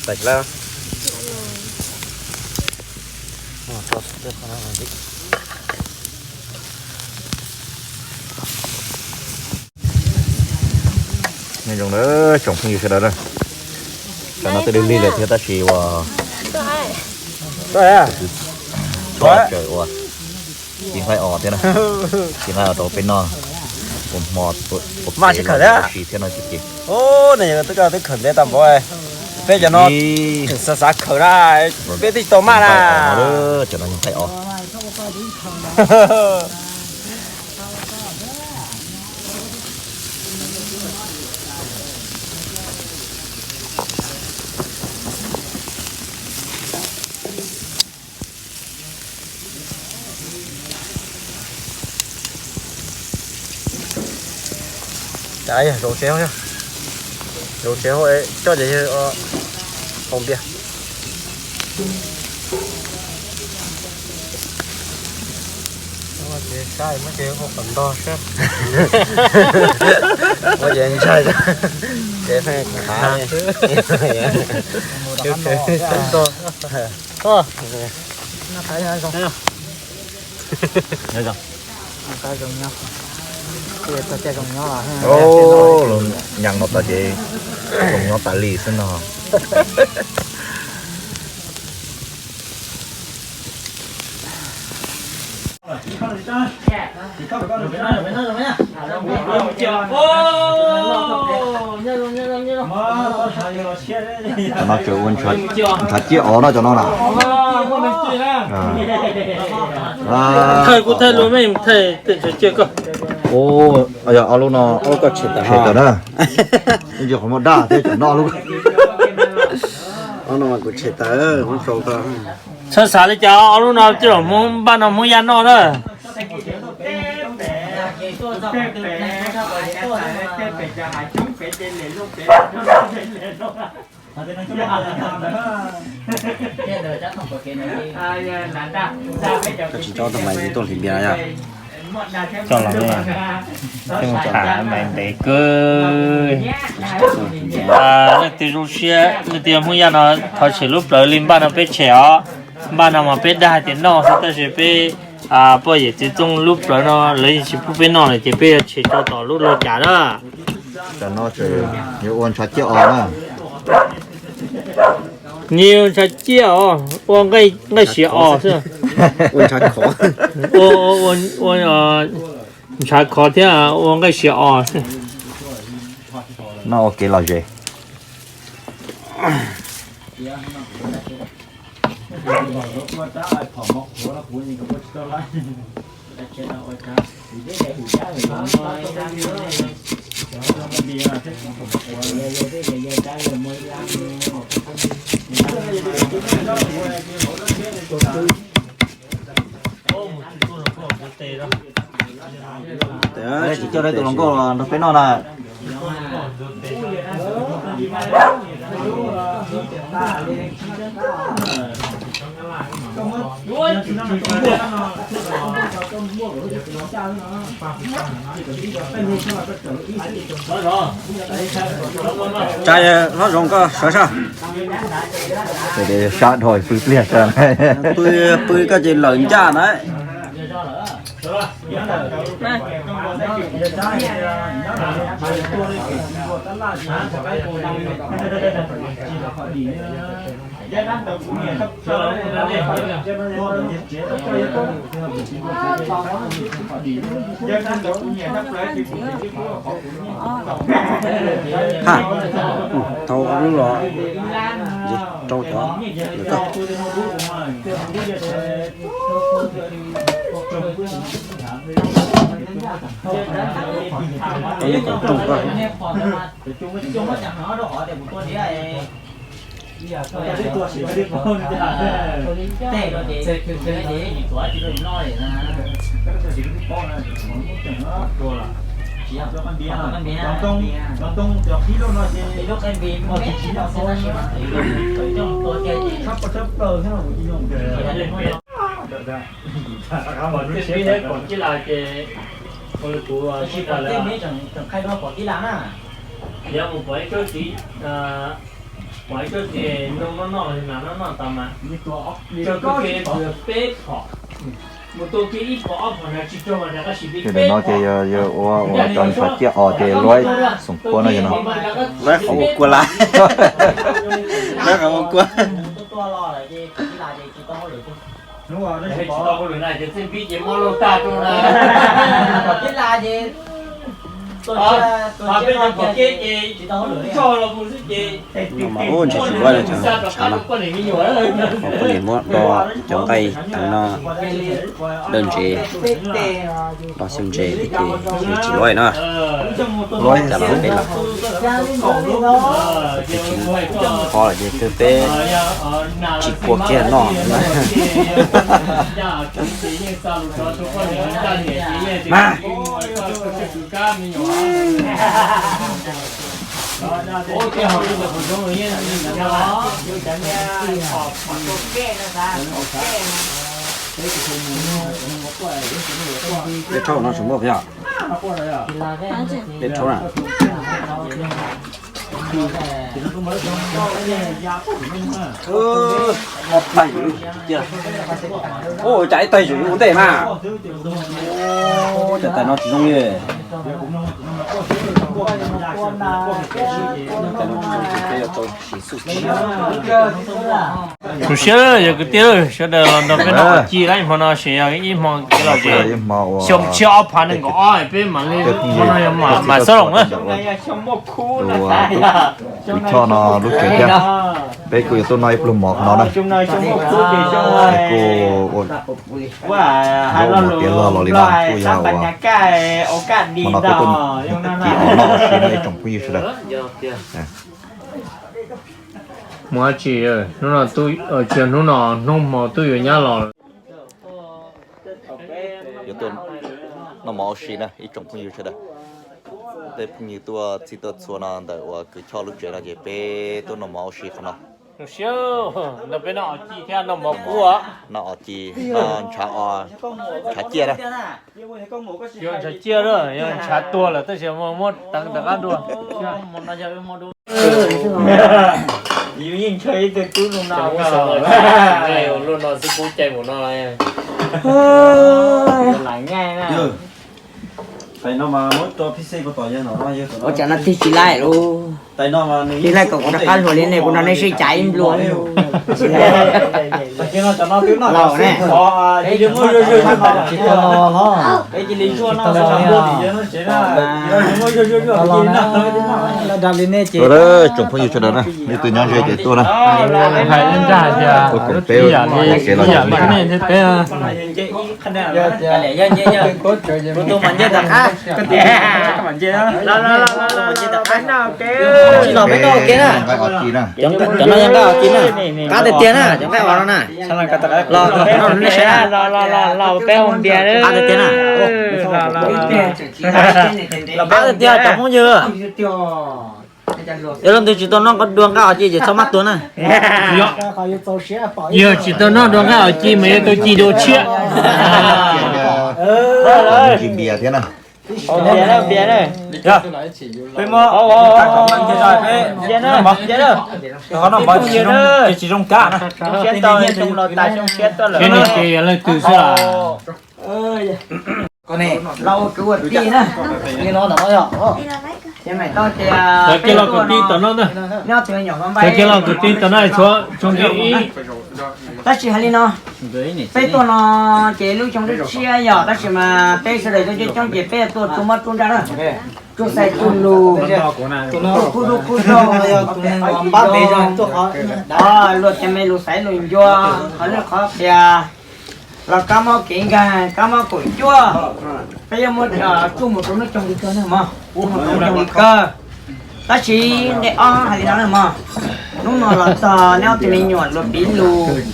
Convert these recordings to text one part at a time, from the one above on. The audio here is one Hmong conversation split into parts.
Tawm lawm. Nyob zoo na tsoom phooj ywg sawv daws na, tam no twb lig lig lawm thiab tab sis uas tseem ua ci nqaij os thiab na, ci nqaij os rau peb noj ua hmo ua tsev los ua si thiab no ces. Twb khawm ntev tau npaum, peb cov no tseem xav xav khawm na, peb twb tsis tau maj na. Cov no yog nqaij os. Zaum tsev, zaum tsev coj ces yawg haus npias. Muab ces saib, muab ces ua kom ntog saib. Muab ces ntshai, ces pheej khav. Nyob zoo. Nyob no tas ces zoo nyob tas li xwb no. Cov no tseem ua ntshav ciaj os no cov no na. Thaij kuv thaij luag, mej thaij tej ntshav ciaj koj. Yog ob lub no, ob lub koj tshem tawm na. Yeej tsis qhov muaj daj thiab cov no lub. Ob no mas kuv tshem tawm, muab tso koj. Txhob xav li cas, ob lub no coj los muab npaj no Hmoob Yaj noj na. Koj tsis tso tau mais tuaj hliv npias yog. Coj los, tej mus tham mais ntev kawg. Leej twg zoo siab, leej twg yog Hmoob Yaj no thov tshem lub plawv li npaj no peb tshem os. Npaj no mas peb dag hais tias noj xwb tab sis peb poj yawm txiv Txooj lub plawv no lawv yeej tsis pub peb noj lawm ces peb yuav tshem tso tom lub log cas na. Cov no yuav ua ntshav ciaj os na. Nyias ua ntshav ciaj os, ua nqaij siav os xwb. Ua ntshav khov thiab ua nqaij siav os xwb. Noj ua kev lom zem. Tsis coj tus hluas nkauj los nrog peb noj na. Tsa hlob Zoov koj sawv saj. Sab dhau pw pliag. Pw, pw koj ces lawm ncaj na. Ha, thau ob lub los, rau cov, lawm koj. Tau yeej kom rooj koj. Kuv, kuv tsis tas lawm. Yog mus pom ib tsob txiv, Pom ib co ces nroo noj noj los mas noj noj tas mas, ib co tuaj ke peb phom, mus tua ke ib phom ob phom na tsis raug mas rov qab siv peb. Ces ntawm no ces yog yawg ua ua cov ntshav ciaj os ces luaib xoom kua no yog no. Luaib qhov ua kua lawm. Luaib qhov ua kua. Tsis tau hauj lwm na ces txij pib ces muab lauj tag rau na. Peb cov pom kev ces tsis tau hauj lwm na. No mas ub, ntshe tsis luaib no cov ntshav no. Poj niam muab do cov nqaij teev no, dawb ntsev, do xyaw ntses thiab ces ntshe tsis luaib na. Luaib cas los peb los, peb tsis qhov lawm ces twb peb tsis kua kiag noj na. Mas Peb rhaub no tsis muaj thiab. Peb rhaub na. Ob tais, ua cas ib tais ua ntej mas. Ua cas tais no tsis zoo li. Tais no tsis zoo ces peb yuav tau siv xub tshiab. Zoo siab yog kwv tij sawv daws los nrog peb noj ua ci lawm hmo no ces yog ib hmo kev lom zem. Xyoo tshiab ob phav nees nkaum ob peb mam li hmo no yog mam xab loos na. Tus choj no lub tsev thiab, peb kuj yuav tuaj noj ib pluag mov qhov no na. Kuj ua zaub mov tiav log los li no kuj yog ua hmo no peb tuaj ci os noj ua si no ib tsoom phooj ywg sawv daws. Mus dab tsi, hnub no, tsis yog hnub no, hnub hmo twb yuav nyab los. Yuav tuaj noj mov ua si na ib tsoom phooj ywg sawv daws. Tej phooj ywg tuaj txhij tuaj txhua no ntawm uas kwv choj lub tsev no ces peb tuaj noj mov ua si qhov no. Zoo siab ntawm peb noj os ci thiab noj mov kub, noj os ci, noj ntshav os, ntshav ciaj na. Yog ntshav ciaj lawm, yog ntshav tuag lawm tab sis muab teev rov qab dua. Yus yeej ntshaw ib tug tub zoo no, luaj no xwb kub cai mus no. Tais no mas muab rau Phi Xej puas tom yawg no, ua cas no tig tsis laij lub. Tais no mas nws tig laij kom kuv rov qab hluas li ne, kuv nrog nej sib cav ib nplua. Tais no cov no twb noj los ne. Tsis tau los, tsis tau los. Tsis tau los li ne ces tsoom phooj ywg sawv daws na, leej twg nyob ze ces tuaj na. Hais ib zaj hais tias ua koom peb ua kev lom zem. Tsis los peb noj ua ke na. Cov no yog nqaij os ci na. Qab tiag tiag na, cov nqaij os no na. Los noj nej saib na. Qab tiag tiag na. Qab tiag tiag cov Hmoob ywg. Yog leej twg tsis tau noj dua nqaij os ci ces txhob maj tuag na. Yog tsis tau noj dua nqaij os ci mas yuav tau ci dua tshiab. Nqaij os ci thiab na. Peb muab, peb noj mov tsis zoo kab na. Ces yog leej twg xwb. Los ua kwv ua tij na, li no ntawm no yog. Ces mam tau tias sawv kiag los kwv tij tom no na. Sawv kiag los kwv tij tom no, tshuav tsoo ib. Tab sis hais li no, peb tuaj no ces lub xyoo tshiab yog, tab sis mas peb sawv daws coob coob ces peb tuaj tsuj mob tsuj ntsaj na. Tsuj xaiv tsuj lus, tsuj qub dub qub zog, luag cov me lus xaiv lus ncua, qhov lwj qhov tias los kab mob kev nkeeg, kab mob kaum cuaj, peb yuav muab tsuj mus rau lub xyoo li kawg na mog, mus rau lub xyoo li kawg. Tab sis nqe ob hais li no na mog, hnub no los txog neb ob tug me nyuam luag piv lus,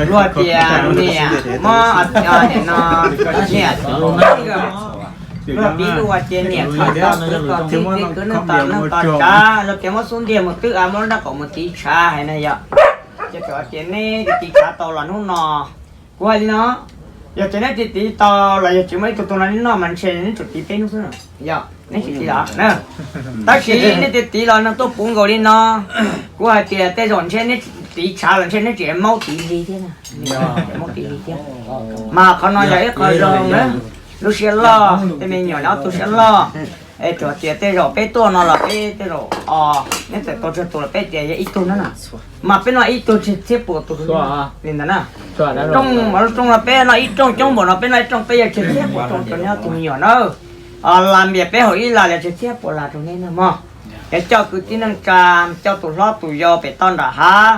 luag tias niam mob, niam no, niam luag piv lus tias niam txhav tau kwv tau tij, kwv tau neej tau tsav, luag tias muab xub ntiag mus twb av muab lub nrab qaum mus tiv tshav hais na yom. Ces txawm hais tias neb tiv tshav tau los hnub no, kuv hais li no, yog tias neb tiv tiv tau los yog tsis muaj ib tug tus no neb noj mas ntshe neb tsum tiv peb hnub xwb yom. Neb tsis tiv los na. Tab sis neb tiv los no tuaj puv nkaus li no, kuv hais tias tej zaum ntshe neb tiv tshav los ntshe neb tseem maub tiv li thiab, maub tiv li thiab. Mas qhov no yog ib qho zoo na, lub siab loj, tej me nyuam no tus siab loj. Es tsuas tias tej zaum peb tuaj no los peb tej zaum o, neb txawm tau tsawg tus los peb tias yog ib tug na na. Mas peb noj ib tug tsawg txhiab puas tus li ntawd na. Rooj mas lub rooj no peb noj ib rooj coob npaum no peb noj ib rooj peb yog tsawg txhiab puas tus rau neb ob tug me nyuam na. Las npias peb haus ib las li tsawg txhiab puas las rau neb na mog. Yog coj kwv tij neej tsa, coj tus hlob tus yau pem toj nram hav,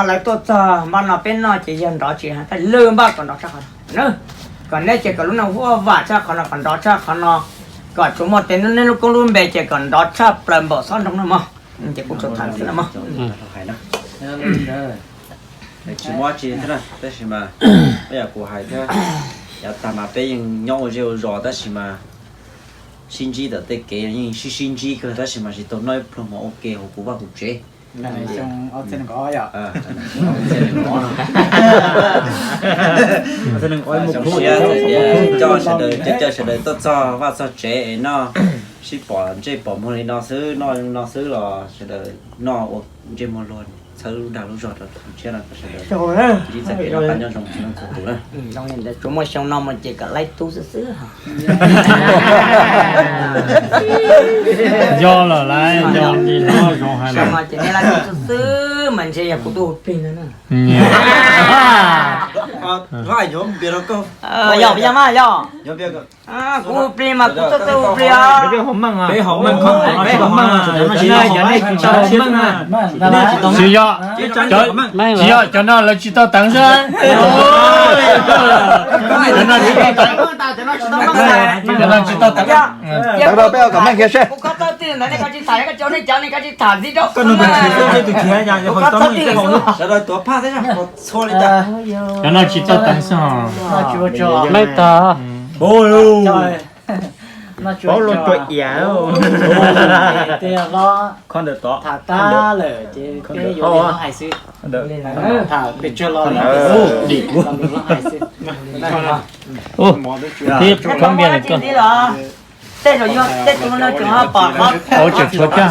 lawv tuaj txog npaj no peb noj ces yog nrov tsis hais, lwj npaj kom nrov tshaj qhov no. Kom neb ces kom lub neej huaj vam tshaj qhov no, kom nrov tshaj qhov no, kom tsuas muaj tes neb lub koob lub npe ces kom nrov tshaj plaws npaum xob nroo no mog. Ces kuv tsuas tham xwb no mog. Tsis muaj tsi thiab na, tab sis mas, yam kuv hais thiab, yav tag mas peb yeej nyob ua zej ua zos tab sis mas sib ntsib ntawm tej kev yeej sib sib ntsib kawg tab sis mas tsis tau noj ib pluag mas ua ke hauv kuv vaj kuv tsev. Coj sawv daws, coj sawv daws tuaj txog vaj txog tsev es noj, sib pom ntsej pom muag li no xwb, noj no xwb los sawv daws noj ua ntsej muag luag txhawb lub dag lub zog rau thaum tshiab no kom sawv daws ntsib txoj kev noj qab nyob zoo txhua leej txhua tus na. Tsuas muaj xyoo no mus ces kom laib tub xwb xwb. Yog lawm lauj, yog li no zoo hais lawm. Xyoo no ces neb laib tub xwb xwb mas ntshe yog kuv tuaj ua plig no na. Yog, yog mas yog. Kuv ua plig mas kuv tuaj tuaj ua plig os. Tsis yog, tsis yog, cov no lawv tsis tau teev xwb. Cov no tsis tau teev, cov no tsis tau teev. Teev rau peb ua kom meej kiag seb. Cov no tsis tau teev xwb os. Meej tag. Paub luaj tua ias. Tham tag lawm ces peb yuav hais xwb. Tham pes tsawg los hais xwb. Thiab tshoob npias lawm koj. Tej zaum yog tej tus no tseem ho pom qhov, tseem tshuav caj.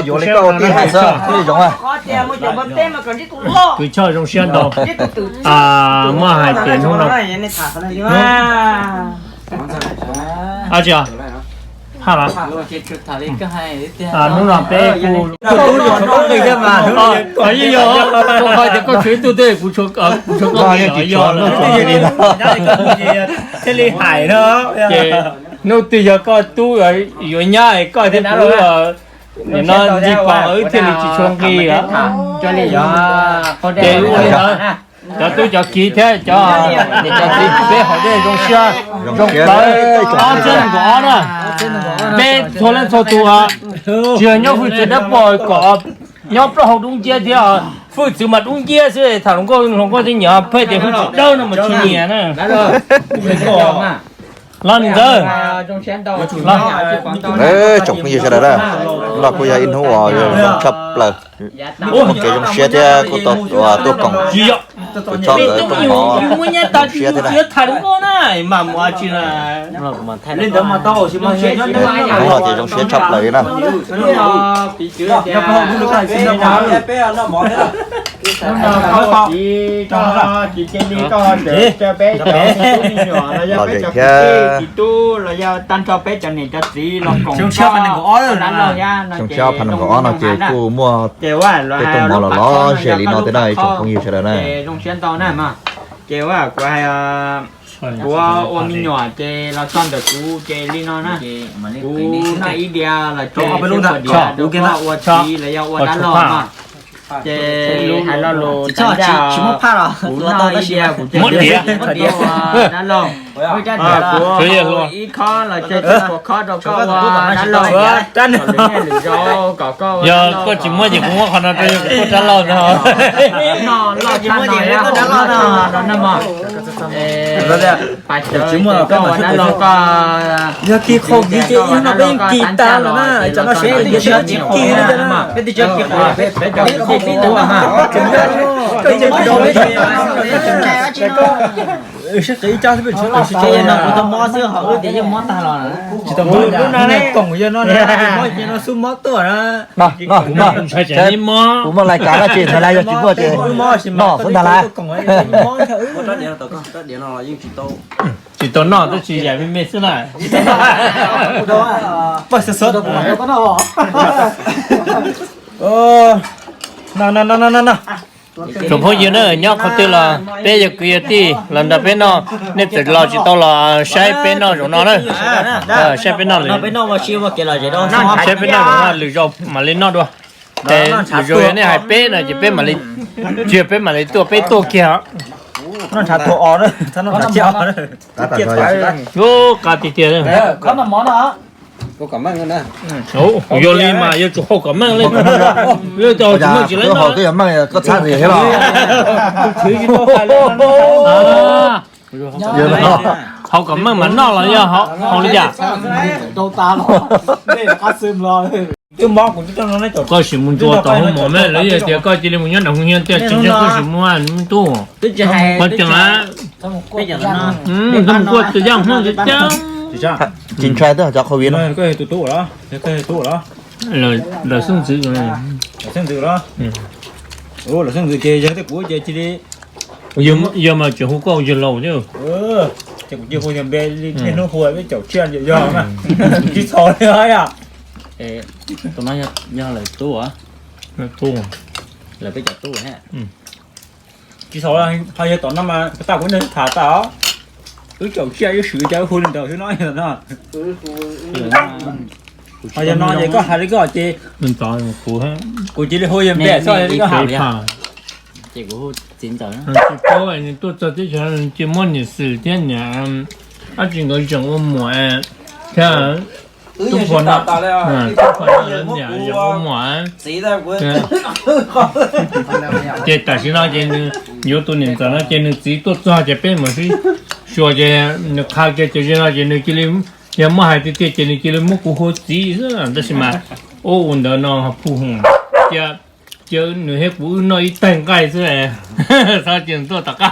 Yuav li koj ua tij hais xwb, twb zoo. Qhov tias mus caum npawg peb mas kom ntsib tus loj. Kws choj zoo siab ntau. Muab hais tias hnub no, a tsis, ha los, hnub no peb kuj, yog, koj tias koj tshuav ib tug tej kuv tshuav koj, kuv tshuav koj, yog thiaj li hais no. Ces hnub twg yog koj tub yuav nyab es koj thiaj pub, nim no ntsig pom wb thiaj li tsis tshua nqi. Ces ua li ntawd, cov tub cov kiv thiab cov niam cov txiv peb hauv dej zoo siab, zoo plawv, ob txhiab nees nkaum ob na. Peb txhua leej txhua tus, tsis yog nyob hwj txwv dawb paug kom nyob plaub hau dub nciab thiab, hwj txwv mas dub nciab xwb, tham hluas nkauj hluas nkauj twb nyiam, pheej tias hwj txwv dawb no mas tsis nyiam na. Los nim ntxawg, tsoom phooj ywg sawv daws na, no kuj yog ib hnub uas zoo tshaj plaws, muaj kev zoo siab thiab kuj tau tuaj koom tus choj ntawd rooj mov, zoo siab thiab na. Hnub no ces zoo siab tshaj plaws li na. Los zem thiab. Zoo siab phav nees nkaum ob no ces kuj muaj tej rooj mov los lov ze li no thiab na tsoom phooj ywg sawv daws na. Ces kuv ua me nyuam ces los txog ntawm kuv ces li no na. Kuv noj ib diav los ces kuv ua txiv los yog ua dab laug no. Ces hais lo lus tsis muaj phaj los kuv noj ib diav kuv ces ua dab laug. Kuv ib khob los ces kuv khob rau koj ua dab laug. Yog koj tsis muab ces kuv muab qhov no rau yog kuv tuaj dab laug no. Noj loj tshaj no, dab laug no, no mog. Pas cawv ces koj ua dab laug koj. Yog kis qhov kis ces ib hnub no peb yeej kis tas lawm na, cov no siab tias tsis kis li ntawd na. Peb twb tsis kis qhov peb cov kis tib tug mas. Sib qiv ib co xwb, sib qiv no kuv tau mob xwb, ho wb tias yeej mob tag los. Tsis tau mob, koom yog no, mob ces no xub mob tuaj na. Ntshai tsam ib mob kuv muaj lais kav dab tsi ntag lauj, yog tsis muaj ces noj xwb ntag lauj. Tsis tau noj tab sis yam me me xwb na. Tsoom phooj ywg na, nyob qhov twg los peb yog kwv yog tij los nrog peb noj, nej txawm los tsis tau los saib peb noj zaum no na. Saib peb noj, saib peb noj zaum no lwm zaus mam li noj dua. Ces lwm zaus yog nej hais peb no ces peb mam li, tsis yog peb mam li tuaj, peb tuaj kiag. Noj ntshav tuag os, noj ntshav ciaj os. Lub qa tiag tiag. Kuv yog li mas yuav tsum haus kom meej li. Lwm zaus tsis meej tsis lawv noj. Koj txhab ntxiv thiab los? Haus kom meej mas noj los yog haus li cas? Koj sim mus ntxuav tom hoob mom me, lawv yog tias koj cia li mus nyob nram hoo hiab tiag tsis ntseeg koj sim mus, tub. Qhov tseem, koj tus yaj hmoob tsis caab. Tsis ntshai cov covid no. Lawv xeeb ntxwv, lawv xeeb ntxwv ces yog tej kuv ces cia li, yog mas tseem hu koj yawg laus thiab. Ces kuv cia hu yawg npe li niaj hnub hu peb caum tsiaj yog na. Tsis txhaum li os yom. Tus no yog lawv tub, lawv peb cov tub. Tsis txhaum, ho yog tom no mas tag kuv neeg tham tas os. Wb caum tsiaj wb swm cas wb hu li ntawd xwb no no. Ho yog no ces koj hais li koj ces kuv cia li hu yawg npe xwb li koj hais. Ces kuv hu txiv ntxawm, nws tuaj txog teb chaws nws cia muab niam xwm thiab niam dab tsi nkawd tseem ua muam thiab. Tub pog no, tub pog no lawv niam yeej ua muam. Ces tam sim no ces nws yuav tus niam ntxawm no ces nws txiv tuaj txog ces peb mam sib xyuas ces nws qha kiag ces ze no ces nws cia li, yog muab hais tiag tiag ces nws cia li muab kuv hu txiv xwb tab sis mas ua ua ntawd no phu cia, cia nws thiab kuv wb noj ib taig nqaij xwb, txhob cia nws tuaj tom qab.